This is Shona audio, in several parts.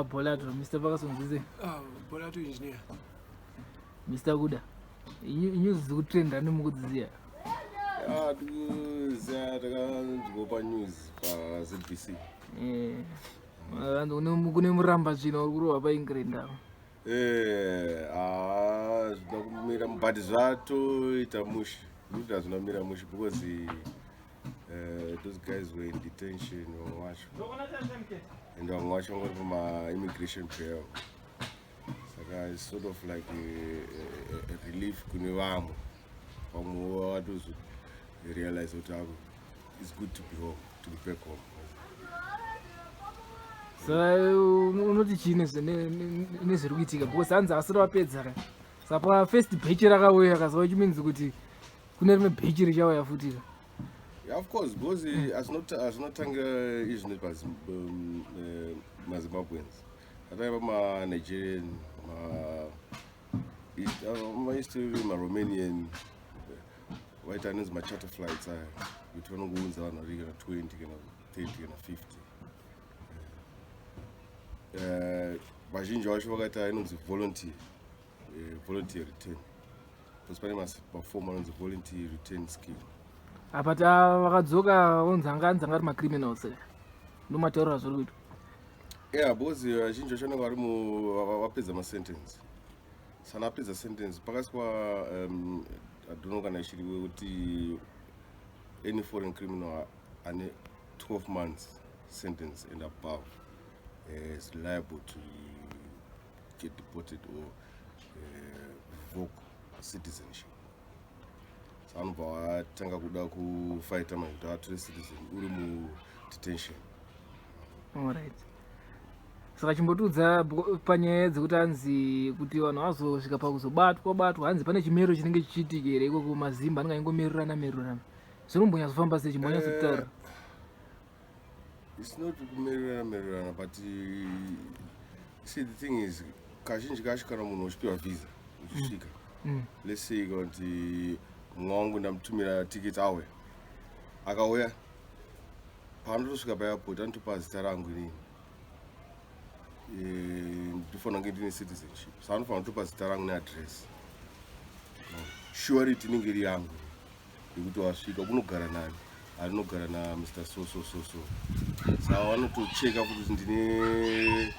Bolato, Mr. Ferguson zvize. Ah, Bolato engineer. Mr. Kuda. News dzikutrenda nemukudziziya. Ah, tikuziya takanzwa pa news pa ZBC. Eh. Vanhu kune muramba zvino uri kurohwa pa England ava. Eh, ah, zvina kumira but zvatoita mushe. Kuti hazvina kumira mushe because those guys were in detention vamwe vacho and vamwe vacho vanga vari pama-immigration bail, saka it's sort of like a relief kune vamwe. Vamwe vatozorealize kuti it's good to be home, to be back home. Saka unoti chii nezviri kuitika? Because hanzi asiri vapedza ka, saka pafirst batch rakauya kazuva chiminzi kuti kune rimwe batch richauya futi ka. Yeah, of course, because hazvinotangira izvi maZimbabweans, ataiva maNigerian, maEast, maRomanian, vaita anonzi macharter flights aya kuti vanongounza vanhu vari kana 20 kana 30 kana 50. Vazhinji vacho vakaita inonzi volunteer return, because pane mafomu anonzi volunteer return scheme. Apa ta vakadzoka onzi anga anzi anga ari macriminals, ndomataurira zviri kuitwa. Yeah, because vazhinji vacho vanenge vari vapedza masentence. Sana apedza sentence, pakaiswa I don't know kana ichiriwe kuti any foreign criminal ane 12 months sentence and above is liable to get deported or revoke citizenship. So anobva vatanga kuda kufighta manje kuti atore citizen uri mudetention. Alright, saka chimbotiudza panyaya dzekuti hanzi kuti vanhu vazosvika pakuzobatwa batwa, hanzi pane chimero chinenge chichiitika here ikoko? Mazimba anenge aingomerurana merurana, zvinombonyatsofamba sei? Chimbonyatsotaura. It's not kumerurana merurana, but see, the thing is, kazhinji kacho kana munhu uchipiwa visa uchisvika, let's say kuti mumwe wangu ndamutumira ticket, auya, akauya, paanotosvika paairport anotopa zita rangu inini. Ndinofanira kunge ndine citizenship, so anofanira kutopa zita rangu neaddress, surety inenge iri yangu yekuti wasvika kunogara nani, anogara naMr so so so so. Saka vanotocheka futi kuti ndine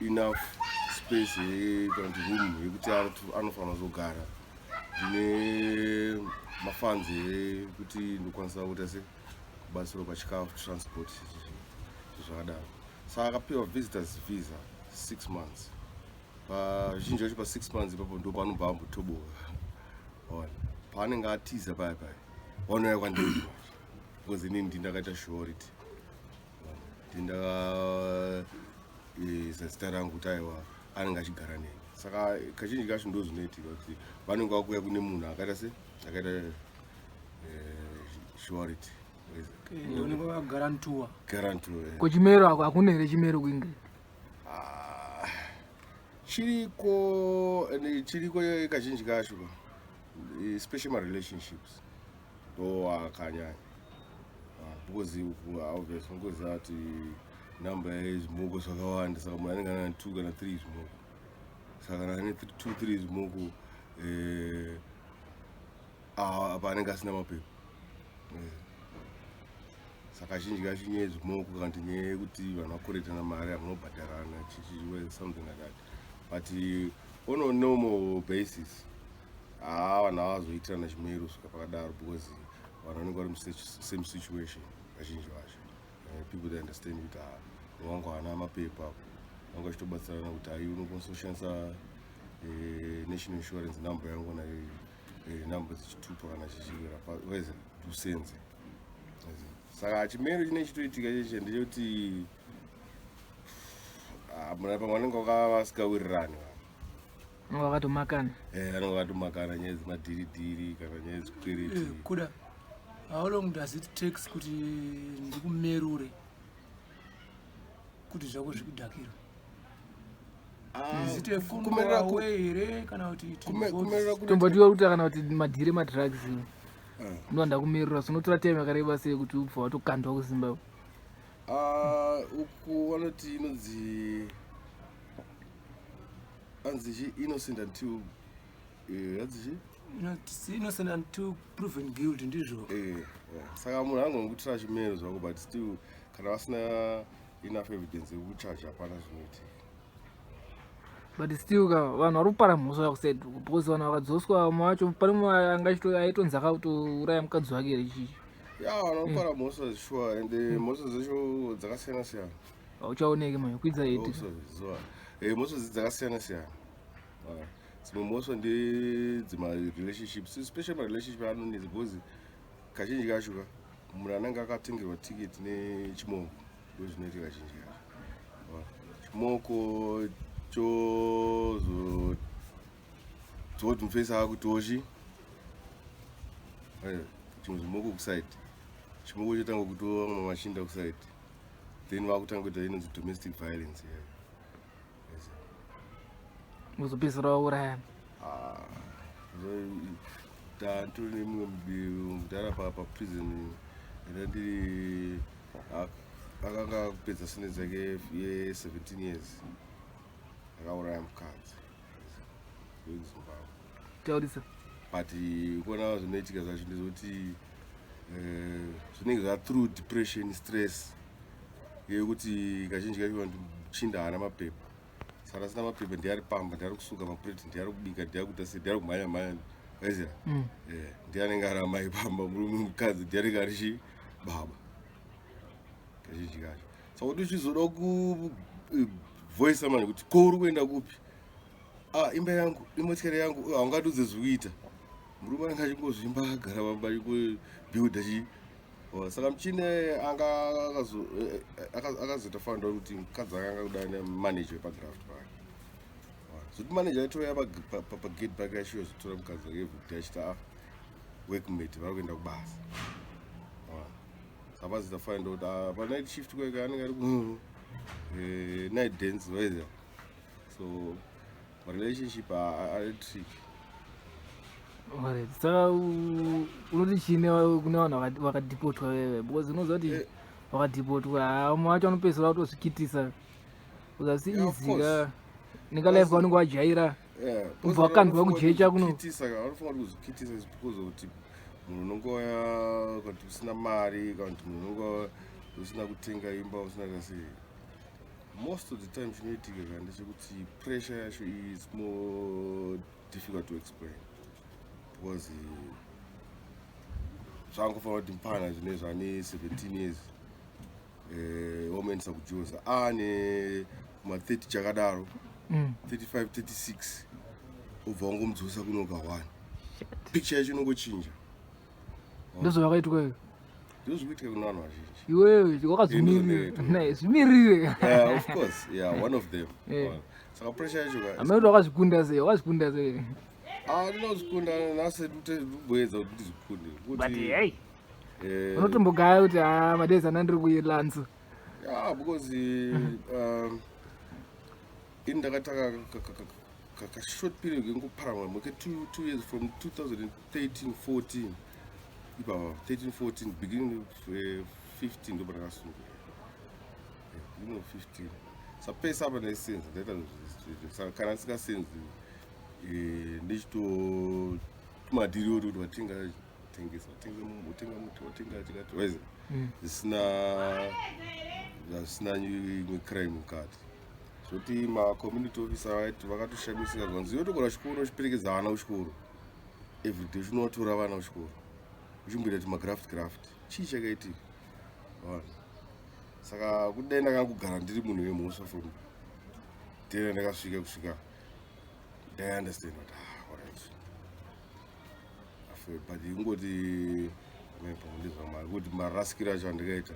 enough space here kana kuti room yekuti anofanira kuzogara, ndine mafunds here kuti ndokwanisa kuita se kubatsirwa pachikafu, transport, zvakadaro. Saka akapiwa visitors visa 6 months, pazhinji vacho pa6 months ipapo ndo paanobva ambotoboka. Ona paanenge atiza paya paya, vanouya kwandiri manje because inini ndindakaita surety, ndindakaisa zita rangu kuti aiwa, anenge achigara neni. Saka kazhinji kacho ndo zvinoitika kuti vanenge vakuuya kune munhu akaita se akaita surety. Unenge wakaguaranteewa. Guarantee. Ko chimero ako, hakuna here chimero kuEngland? Ah, chiriko, chiriko kazhinji kacho, especially marelationships ndo akanyanya. Ah, because obviously ungoziva kuti namba yezvimoko zvakawanda, saka munhu anenge ana two kana three zvimoko. Saka kana ane two three zvimoko, apa anenge asina mapepa. Saka kazhinji kacho nyaya yezvimoko kana kuti nyaya yekuti vanhu vakoretana mari, hamunobhadharana, chichi, something like that. But on a normal basis, haa, vanhu havazoitirana chimero svika pakadaro because vanhu vanenge vari musame situation kazhinji vacho. People, they understand kuti ah, wangu haana mapepa, vanga vachitobatsirana kuti hai, unokwanisa kushandisa national insurance number yangu na number dzechitupa kana chichiwira weze usenze. Saka chimero chine chitoitika cheche ndechekuti ah, muna pamwe vanenge vasingawirirani. Vangu vakatomakana. Vanenge vakatomakana nyaya dzemadhiridhiri kana nyaya dzekwereti. Kuda, how long does it takes kuti ndikumerure kuti zvako zvikudhakirwe? Ah, Is it a phone kumerera call away here kana kuti it kumerera Tombotiwa kuti kana kuti madhiri emadrugs, ndinoda kumerura, zvinotora time yakareba sei kuti ubva watokandwa kuZimbabwe? Ah, uku vanoti inonzi Anzi chi innocent until anzi chi? Innocent until proven guilt, ndizvo. Saka munhu angongutira chimero zvako, but still kana vasina enough evidence yekuchaja, hapana zvinoitika. But still ka, vanhu vari kupara mhosva yakusaid, because vanhu vakadzoswa, vamwe vacho pane mumwe anga aitonzi akatouraya mukadzi wake here chichi. Ya, vanhu vanopara mhosva sure, and mhosva dzacho dzakasiyana siyana. Hauchaoneki manje kwidza iti. Zuva mhosva dzi dzakasiyana siyana. Dzimwe mhosva ndedzema-relationships, especially marelationship anonetsa, because kazhinji kacho ka munhu anenge akatengerwa tiketi nechimoko. Ndo zvinoitika kazhinji kacho. Chimoko chozo dzoti mufesi akutochi chimwe chimoko kuside, chimoko chotanga kutora mamwe machinda kuside, then vakutanga kuita inonzi domestic violence iyayo. Yes. Uzopedzisira waurayana. Ah, tantori nemumwe mudhara paprison ndandiri, akanga kupedza sentence yake ye17 years, akauraya mukadzi wekuZimbabwe. Taurisa. But kuona zvinoitika zvacho ndezvekuti zvinenge zva through depression, stress yekuti kazhinji kacho vanhu chinda haana mapepa. Saka asina mapepa, ndiye ari pamba, ndiye ari kusuka mapureti, ndiye ari kubika, ndiye ari kuita sei, ndiye ari kumhanya mhanya, aiziva. Ndiye anenge ari amai pamba, murume mukadzi ndiye anenge ari chi baba kazhinji kacho. Saka kuti uchizoda kuvoisa manje kuti ko uri kuenda kupi, ah, imba yangu, imotikari yangu, haungadudze zvikuita. Murume anenge achingozvimba, akagara pamba, achingobhiudha chi. Oh, saka muchine anga akazoita found out kuti mukadzi akanga kuda nemanager wepagraft pake. Zoti manager aitouya pagate pake achiyozotora mukadzi wake everyday, achiti ah, workmate vari kuenda kubasa. Saka pazoita find out, ah, panight shift kweke anenge ari ku night dance, waiziva. So marelationship ari tricky. Alright. Saka unoti chine kune vanhu vakadhipotwa veve, because unoziva kuti vakadhipotwa, vamwe vacho vanopedzisira kutozvikitisa uzasi. Yeah, of Easy course. ka neka life vanenge vajaira. Kubva wakandwa kujecha kuno. Vanofunga kuti kuzvikitisa is because of kuti munhu unongouya kana kuti usina mari, kana kuti munhu unonga usina kutenga imba, usina kasei. Most of the time chinoitika ka ndechekuti pressure yacho is more difficult to explain, because zvangofanira kuti mupana zvinezvi ane 17 years, wamuendesa kujoza ane kuma30 chakadaro, 35, 36, ubva wangomudzosa kunoka 1, picture yacho inongochinja. Ndozvavakaitwa iyo. Ndizvo zvikuitika kuna vanhu vazhinji. Iwewe wakazvimirira. Ndozvinoitwa. Naye zvimirire. Yeah, of course, yeah, one of them. Yeah. Saka pressure yacho ka Amene kuti wakazvikunda sei, wakazvikunda sei? Ah, ndinozvikunda nhasi, ndikuboedza kuti ndizvikunde. But Kuti, hey, unotombogaya kuti ha, madays ana ndiri kuilanso. Yeah, because ini ndakataka kashort period kengoparama mweke 2 years, from 2013 14 ipapa, 13 14, beginning of 15 ndo pandakasunga. Beginning of 15 sapesa apa ndaisenza, ndaita saka kana ndisingasenzi, ndichito tumadhiri oti kuti watenga, tengesa, watenga, watenga muti, watenga chikati, waizi zvisina, zvisina imwe crime mukati. Zvoti macommunity officer vaiti vakatoshamisika, zvanzi iwe togona chikoro uchiperekedza vana kuchikoro everyday, uchinovatora vana kuchikoro, uchimboita kuti magraft graft, chii chakaitika vanhu? Saka kudai ndakangogara ndiri munhu wemhosva from day ndakasvika kusvika ndaiunderstand kuti ah, alright. But ingoti pamwe ndezvamwari kuti marasikiro acho andikaita,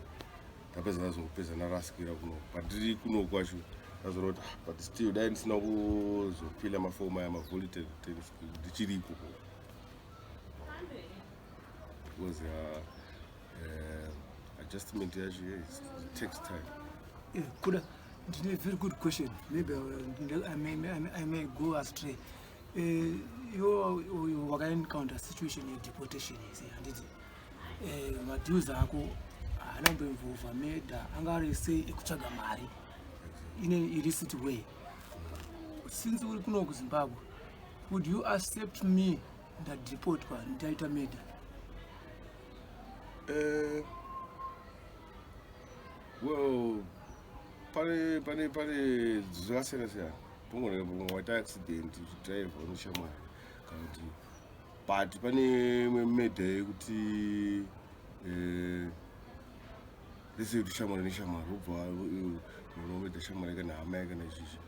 ndapedza, ndazongopedza ndarasikira kuno pandiri kuno kwacho. Ndazoona kuti ah, but still dai ndisina kuzofila mafomu aya, mavoluntary ndichiri ikoko, because adjustment yacho, yes, it takes time. Yeah, Kuda, ndine very good question. Maybe I may go astray. Iwe wakaencounter situation yedeportation isi, handiti? Madeals ako haana kumboinvolva murder, anga ari sei ekutsvaga mari in an illicit way. Since uri kuno kuZimbabwe, would you accept me ndadepotwa, ndaita murder? Well, pane zvakasiyana siyana. Pongona waita accident uchidrive unoshamwari kana kuti, but pane imwe murder yekuti lese kuti shamwari neshamwari, wobva unomurder shamwari kana hama yake kana chichi.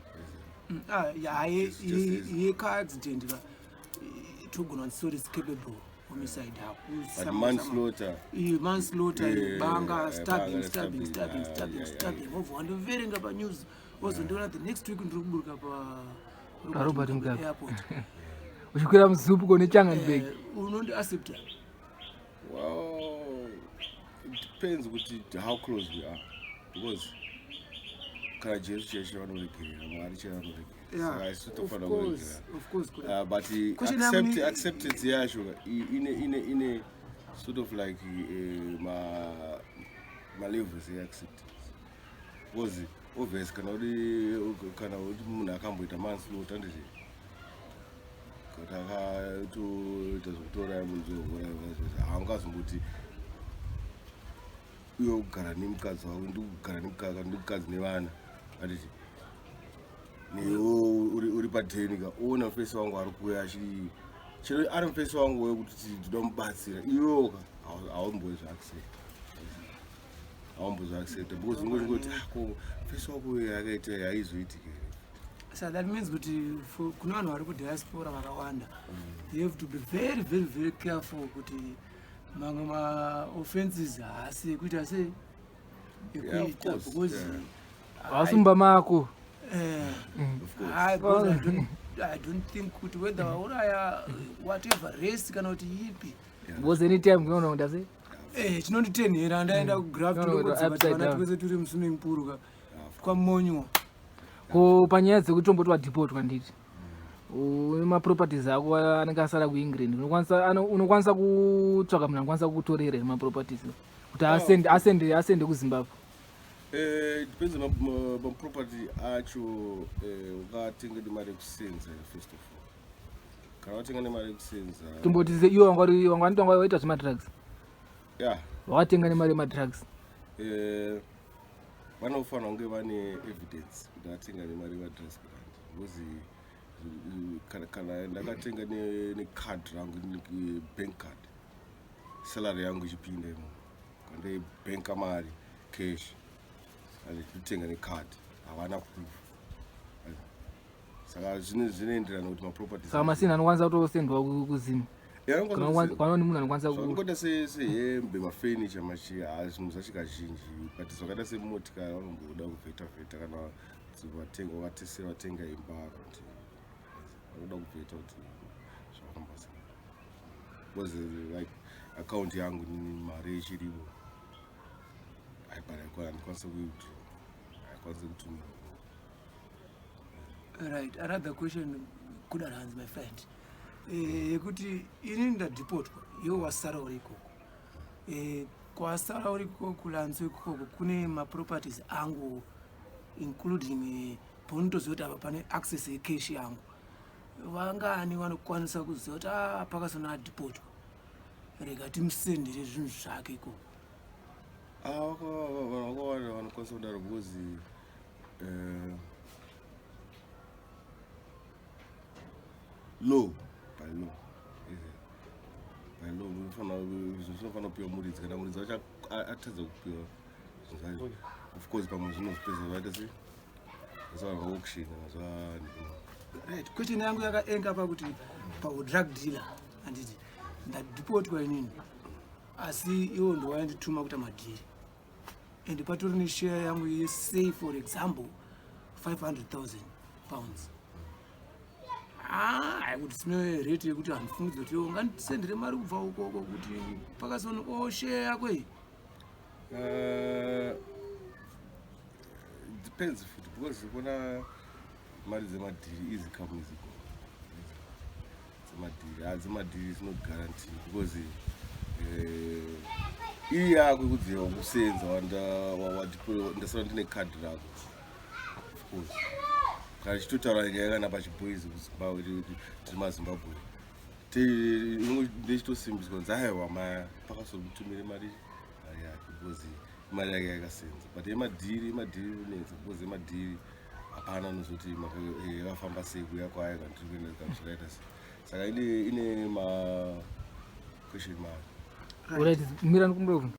Ah, ya, yecar accident ka togona kuti sorry, culpable homicide. But manslaughter. Manslaughter, banga, stabbing, banga, stabbing, stabbing, stabbing, stabbing, stabbing, obva wandoverenga panews, wozondiona the next week ndiri kuburuka pa PaRobert Mugabe. Airport. Uchikwira muZUPCO neChanganberg. Unondiaccepta? Well, it depends kuti how close we are, because kana Jesu chaicho vanoregerera, Mwari chaivo vanoregerera, saka isu tofanira kuregerera. Of course. But Question yangu acceptance yacho ine sort of like ma levels eacceptance, because obvious kana uri munhu akamboita manslaughter, nditi kuti akatoita zvekutouraya munhu, haungazomboti uye kugara nemukadzi wako, ndikugara nemukadzi nevana, anditi newe uri padheni ka, uona mufesi wangu ari kuuya achii, chero ari mufesi wangu wekuti ndinoda mubatsira, iwewoka haumbozviaccepta, haumbozviaccepta, because unongoti, "Ah, ko mufesi wako uyo akaita haizoitiki here?" So that means kuti kune vanhu vari kudiaspora vakawanda, you have to be very, very, very careful kuti mamwe maoffenses haasi ekuita sei, Yeah, of ekuita, course, because Wasumba mako. Of course. Hayi, because I don't think kuti whether wauraya whatever race kana kuti ipi. Because anytime unoona kuti asi Chinonditenhera ndaenda kugraft. No, no, upside Vana down. twese turi muswimming pool ka, twamonywa. Ko panyaya dzekutomboti wadhipotwa, nditi une maproperties ako anenge asara kuEngland, unokwanisa kutsvaka munhu anokwanisa kukutorera here maproperties kuti asende kuZimbabwe? Depends maproperty acho. Ungatenga nemari yekusenza, first of all. Kana watenga nemari yekusenza, Tomboti iwe wanga wanga waita zvemadrugs, wakatenga nemari yemadrugs. Vanofanira kunge vane evidence kuti atenga nemari yemadrugs grant, because kana ndakatenga necard rangu, bank card, salary yangu ichipinda imomo, kana ndaibhenka mari cash, andikutenga necard, havana proof. Saka zvinoenderana kuti maproperties. Saka masini anokwanisa kutosendwa kuZimu? Yeah, anokwanisa. Kana ni munhu anokwanisa ku Zvakangoita sehembe, mafurniture, machi, zvinhu zvacho kazhinji, but zvakaita semotikari vanomboda kuvheta vheta kana vatenga, vatese vatenga imba, kana kuti vanoda kuvheta kuti zvakafamba sei, because like account yangu nini mari ichirimo, but handikwanisi kuwithdraw, haikwanisi kutumira. Right, another question, Kudaranzi, my friend, yekuti ini ndadhipotwa, iwe wasara uri ikoko. Kwasara uri ikoko kulanzo ikoko kune maproperties angu, including paunotoziva kuti apa pane access yecash yangu. Vangani vanokwanisa kuziva kuti a pakasona adhipotwa, rega timusendere zvinhu zvake ikoko? Ah, vanhu vakawanda vanokwanisa kudaro, because law by law is it? By law zvinhu zvinofanira kupiwa muridzi. Kana muridzi wacho atadza kupiwa zvinhu zvacho, of course pamwe zvinozopedza vaita sei, mazuva auction, mazuva. Right, question yangu yakaenga pakuti paudrug dealer, handiti ndadhipotwa inini, asi iwo ndowaindituma kuita madhiri, and patori neshare yangu yesay, for example, £500,000. Ah, I would smell rate yekuti handifungidzi kuti iwo ungandisendere mari kubva ukoko kuti pakasoni o share yako iyi. Depends futi, because kuna mari dzemadhiri, easy come, easy go. Dzemadhiri, dzemadhiri is not guarantee, because iyi yako ikudziva kusenza, ndasara ndine kadhi rako, of course. Kana tichitotaura nyaya kana pachiboys kuZimbabwe, tiri maZimbabwe, ndechitosimbiswa kunzi aiwa, maya pakazomutumire mari, mari yake, because mari yake yakasenza. But yemadhiri, yemadhiri inonetsa, because yemadhiri hapana unozoti yakafamba sei kuuya kwayo, kana tiri kuenda, kana zvakaita sei. Saka ine ma question mark. Alright, mira ndikumbure.